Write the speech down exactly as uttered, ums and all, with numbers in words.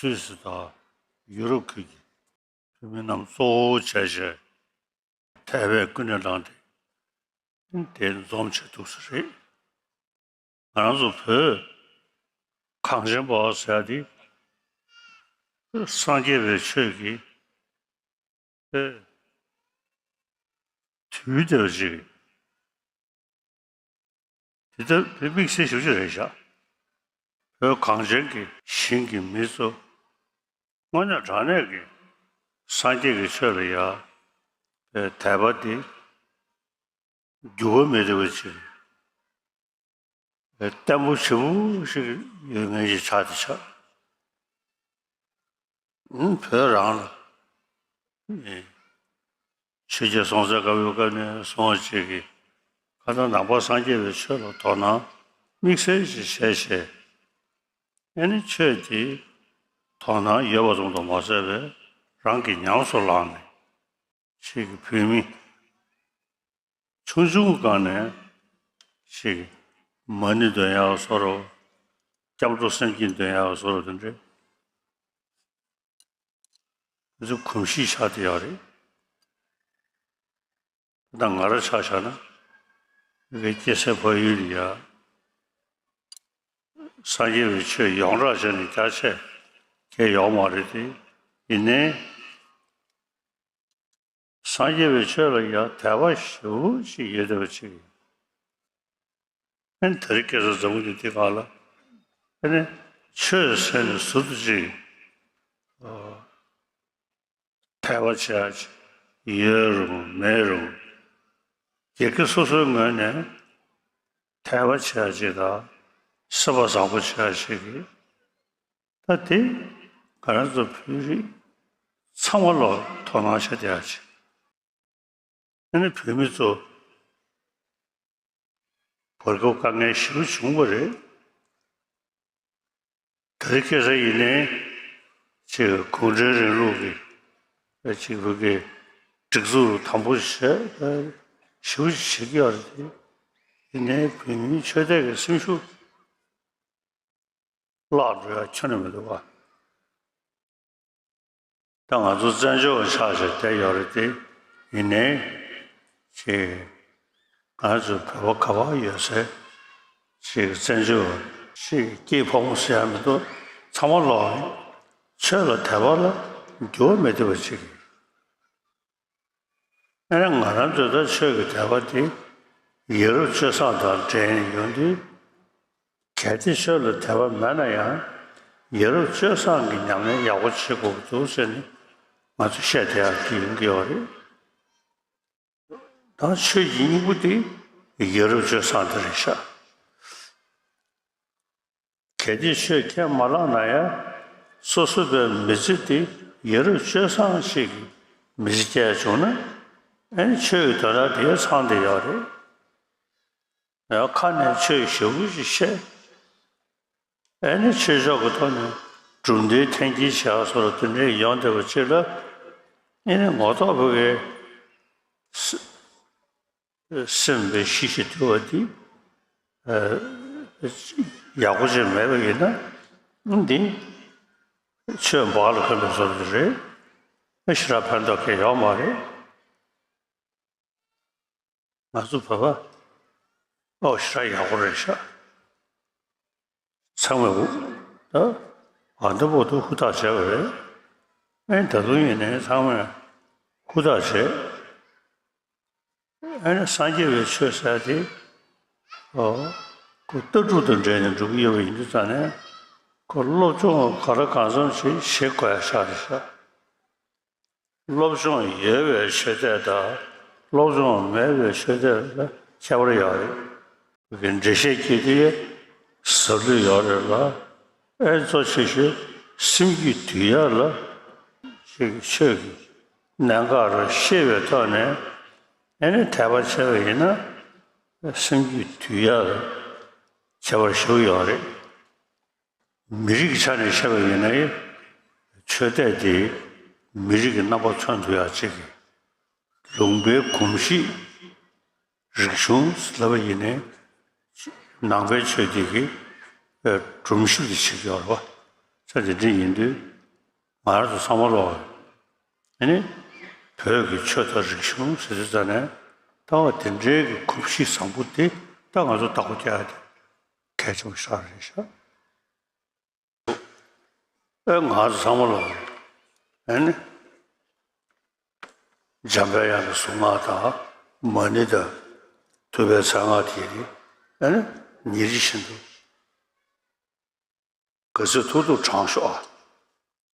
སུད་སི་དང་ཡུ་རོབ་ཁུལ་གྱི་བོད་མི་རྣམས་གཙོ་བོ་བྱས་བྱས་དད་པས་ཀུན་ནས་བསླངས་ཏེ་དེ་འཛོམས་བྱས་འདུག་ས་རེད། ང་རང་ཚོ་བོད་གངས་ཅན་པ་ཟེར་ཡ་དེ་སངས་རྒྱས་པའི་ཆོས་ཀྱི་ཨེ། དུས་དེ་བ་ཅིག་དེ་ལྟར་དེ་དམིགས་བསལ་ཞིག་ཅིག་རེད་ཤག་བོད་གངས་ཅན་གྱི་ཞིང་གི་མི་ཚོ་དངོས་གནས་དྲང་གནས་ཀྱི་སངས་རྒྱས་ཀྱི་ཆོས་ལ་ཡ་དད་པ་དེ་འགྱུར་བ་མེད་བསྡད་པ་ཅིག་བརྟན་པོ་ཞེ་པོ་ཞིག་ཡོད་མཁན་ཞིག་ཆགས་བསྡད་ཤག་ཨུམ། བོད་རང་ལ་ཆོས་རྒྱལ་སྲོང་བཙན་སྒམ་པོའི་སྐབས་ནས་བཟུང་བ་ཅིག་གིས་ཁ་སང་ནང་པ་སངས་རྒྱས་པའི་ཆོས་ལ་དོ་སྣང་དམིགས་བསལ་ཞིག་བྱས་བྱས། ཨ་ནི་ཆོས་དེ་དོ་སྣང་ཡོད་པ་ཙམ་དུ་མ་ཟད་པའི་རང་གིས་ཉམས་སུ་བླངས་ནས་ཅིག་གིས་བོད་མི་ཆུང་ཆུང་སྒང་ནས་ཅིག་མ་ཎི་འདོན་ཡག་བཟོ་འདྲ། སྐྱབས་འགྲོ་སེམས་བསྐྱེད་འདོན་ཡག་བཟོ་འདྲ་དེ་འདྲའི་ང་ཚོ་གོམས་གཤིས་ཆགས་བསྡད་ཡོད་རེད། ད་ང་རང་ཆ་བཞག་ན་ངའི་སྐྱེས་སའི་ཕ་ཡུལ་ལ་ཡ་སངས་རྒྱས་པའི་ཆོས་ཡོངས་གྲགས་བྱས་ནས་རྒྱ་ཆེ་གང་ཡོད་མ་རེད་དེ། ཡིན་ནའི་སངས་རྒྱས་པའི་ཆོས་ལ་ཡ་དད་པ་ཞེ་པོ་ཅིག་ཡོད་བསྡད་པ་ཅིག་ཨ་ནི་དེ་རིང་ཁ་སང་འཛམ་བུ་གླིང་འདི་སྒང་ལ་ཨ་ནི་ཆོས་ཟེར་ནས་ཟུར་དུ་ཅིག་དད་པ་བྱེད་ཡག་ཅིག་ཡོད་རུང་མེད་རུང་སྒེར་གྱི་སོ་སོའི་ངོས་ནས་དད་པ་བྱེད་ཡག་ཅིག་དང་སེམས་པ་བཟང་པོ་བྱེད་ཡག་ཅིག་གི་ད་དེ་ང་རང་ཚོ་བོད་རིགས་ཚང་མ་ལོག་དོ་སྣང་བྱེད་བསྡད་ཡག་ཅིག་ཨ་ནི་བོད་མི་ཚོ་བར་སྐབས་དཀའ་ངལ་ཞེ་པོ་བྱུང་བ་རེད། དེ་རིང་ཁ་སང་ཡིན་ནའི་ཅིག་གུང་ཁྲན་རིང་ལུགས་ཀྱི་ཅིག་བོད་ཀྱི་སྒྲིག་འཛུགས་དམ་པོ་བྱས་ཞེ་པོ་ཅིག་བྱེད་ཀྱི་ཡོད་རེད་དེ། ཡིན་ནའི་བོད་མིའི་ཆོས་དད་ཀྱི་སེམས་ཤུགས་བརླག་འགྲོ་ཡ་ཁྱོན་ནས་མི་འདུག་ག་ད་ང་ཚོ་བཙན་བྱོལ་བ་ཆགས་བྱས་བསྡད་ཡོད་རེད་དེ། ཡིན་ནའི་ཅིག་ང་ཚོ་བོད་པ་ག་པར་ཡོད་སའི་ཅིག་བཙན་བྱོལ་བ་ཅིག་སྐྱེས་ཕོ་མོ་ཟེར་ཡ་མི་འདུག་ཚང་མ་ལོག་ཆོས་ལ་དད་པ་ལ་འགྱུར་བ་མེད་བསྡད་པ་ཅིག་ཨ་ནི་ང་རང་ཚོའི་ད་ཆོས་ཀྱི་དད་པ་དེ་ཡ་རབས་སྤྱོད་བཟང་དང་འབྲེལ་ནས་ཡོང་དུས། གལ་ཏེ་ཆོས་ལ་དད་པ་མེད་ན་ཡང་ཡ་རབས་སྤྱོད་བཟང་གི་ཉམས་ལེན་ཡག་པོ་བྱེད་དགོས་ཀྱི་འདུག་ཟེར་ནས་ང་ཚོ་བཤད་བསྡད་ཡག་གི་ཡོང་གི་ཡོད་རེད། ད་ཆོས་ཀྱི་སྙིང་པོ་དེ་ཡ་རབས་སྤྱོད་བཟང་དེ་རེད་ཤག་གལ་ཏེ་ཆོས་ཁས་མ་བླངས་ན་ཡང་སོ་སོ་པའི་མི་ཚེ་དེ་ཡ་རབས་སྤྱོད་བཟང་ཞིག་གི་མི་ཚེ་སྐྱེལ་བྱུང་ན་ཨ་ནི་ཆོས་ཀྱི་དོན་དག་དེ་ཚང་བསྡད་ཡོད་རེད། ཡང་ཁ་ནས་ཆོས་ཞེ་པོ་ཅིག་བཤད། ཨ་ནི་ཆོས་ཕྱོགས་ཀྱི་ཐོག་ནས་གྲུབ་མཐའི་འཐེན་འཁྱེར་བྱེད་ཡག་བཟོ་འདྲ་དེ་འདྲས་ཡོང་བསྡད་པ་ཅིག་ལ། ཨ་ནི་ངོ་ཐོག་བོད་ཀྱི་སེམས་པའི་གཤིས་ཤིག་དུལ་བ་དེ་ཡག་པོ་ཅིག་མེད་པ་ཡིན་ན་འདི་ཆོས་འབག་ལ་འཁོན་པའི་བཟོ་འདྲ་རེད། ཨ་ཞེ་དྲག་ཕན་ཐོགས་གང་ཡོད་མ་རེད། ང་ཚོ་བོད་པ་ཨོ་ཞེ་དྲག་ཡག་པོ་རེད་ཤག་ཚང་མས་ད་ཨ་འདི་པོ་དུ་ཧུར་ཐག་བྱས་པ་རེད། ཨེ་ད་དུང་ཡིན་ནའི་ཚང་མས་ཧུར་ཐག་བྱས། ཨེ་སངས་རྒྱས་པའི་ཆོས་ཟེར་དེ་ཨོ་ཁོ་ལྟ་གྲུབ་དང་འབྲེལ་ནས་འགྲོ་གི་ཡོད་པ་ཡིན་དུས་ཙང་ནས་ཁོ་སློབ་སྦྱོང་ག་རེ་གང་འཚམ་ཞིག་བྱེད་དགོས་ཡ་ཤག་རེད་ཤག་སློབ་སྦྱོང་ཡོད་པའི་ཆོས་དད་དང་སློབ་སྦྱོང་མེད་པའི་ཆོས་དད་ལ་ཁྱད་པར་ཡོད་རེད། འགྲེལ་བཤད་བགྱིས་དུས་ཟབ་ལུས་ཡོད་རེད་ལ། ཨེ་གཙོ་ཆེ་ཤོས་སེམས་རྒྱུད་འདུལ་ཡག་ལ་ཅིག་ཆོས་ཀྱི་གནད་འགག་རུ་ཤེས་པའི་ཐོག་ནས་ཨེ་ནི་དད་པ་བྱས་པ་ཡིན་ན་སེམས་རྒྱུད་འདུལ་ཡག་ལ་ཁྱད་པར་ཞེ་པོ་ཡོད་རེད། མི་རིགས་ཆ་ནས་བཤད་པ་ཡིན་ན་ཆོས་དད་དེ་མི་རིགས་ཀྱི་རྣམ་པ་མཚོན་ཐུབ་ཡག་ཅིག་གི་ལུང་པའི་གོམས་གཤིས་རིག་གཞུང་ལབ་པ་ཡིན་ནའི་ནང་པའི་ཆོས་དེ་གི་སྒྲོམ་གཞི་དེ་བྱེད་ཀྱི་ཡོད་རེད་བ། ས་དེ་འདྲ་ཡིན་དུས་ ང་རང་ཚོ་ཚང་མ་ལོག་ཨ་ནི་བོད་ཀྱི་ཆོས་དང་རིག་གཞུང་ཟེར་དུས་ཙ་ནས་ད་བ་དེ་འདྲའི་གི་གོམས་གཤིས་བཟང་པོ་དེ་ད་ང་ཚོ་བདག་པོ་རྒྱག་ཡ་དེ་གལ་ཆེན་པོ་ཞིག་རེད་ཤག་ཨེ་ང་ཚོ་ཚང་མ་ལོག་ཨ་ནི་འཇམ་པའི་དབྱངས་ཀྱི་གཟུངས་སྔགས་དང་མ་ཎི་དང་ཐུབ་པའི་མཚན་སྔགས་དེ་ཨ་ནི་ཉིན་རེ་བཞིན་དུ་ག་ཚོད་ཐུབ་ཐུབ་བགྲང་ཤོག་ཨ།